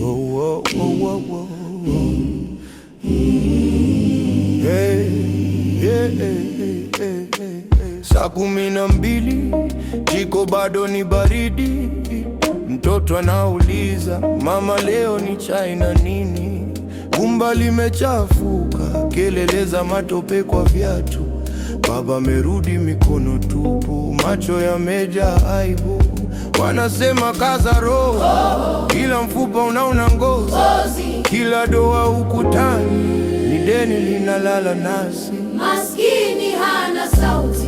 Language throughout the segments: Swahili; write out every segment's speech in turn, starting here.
Oh, oh, oh, oh, oh. Hey, hey, hey, hey, hey, hey. Saa 12, jiko bado ni baridi. Mtoto anauliza, "Mama, leo ni chai na nini?" Gumba limechafuka, kelele za matope kwa viatu. Baba amerudi mikono tupu, macho yamejaa aibu. Wanasema kaza roho, kila mfupa unaona ngozi, kila doa ukutani ni deni linalala nasi. Maskini hana sauti,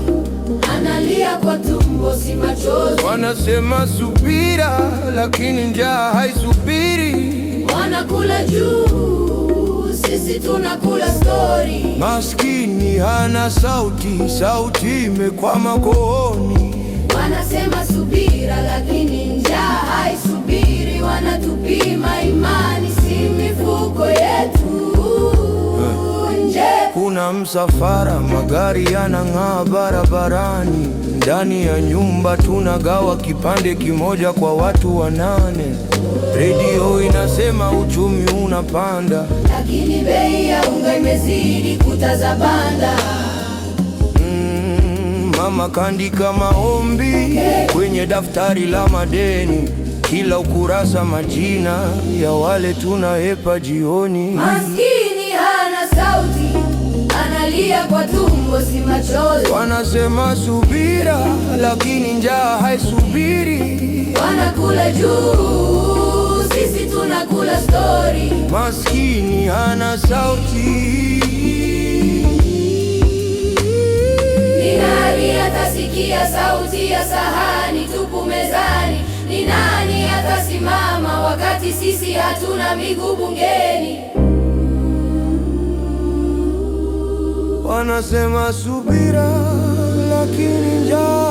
analia kwa tumbo, si machozi. Wanasema subira, lakini njaa haisubiri. Wanakula juu, sisi tunakula stori. Maskini hana sauti, sauti imekwama kooni. Wanasema subira, lakini njaa haisubiri. Wanatupima imani, si mifuko yetu. Nje Kuna msafara, magari yanang'aa barabarani. Ndani ya nyumba tunagawa kipande kimoja kwa watu wanane. Redio inasema uchumi unapanda, lakini bei ya unga imezidi kuta za banda. Mama kaandika maombi kwenye daftari la madeni, kila ukurasa majina ya wale tunahepa jioni. Maskini hana sauti, analia kwa tumbo, si machozi. Wanasema subira, lakini njaa haisubiri. Wanakula juu, sisi tunakula stori. Maskini hana sauti. Ni nani atasikia sauti ya sahani tupu mezani? Ni nani atasimama wakati sisi hatuna miguu bungeni? Wanasema subira, lakini njaa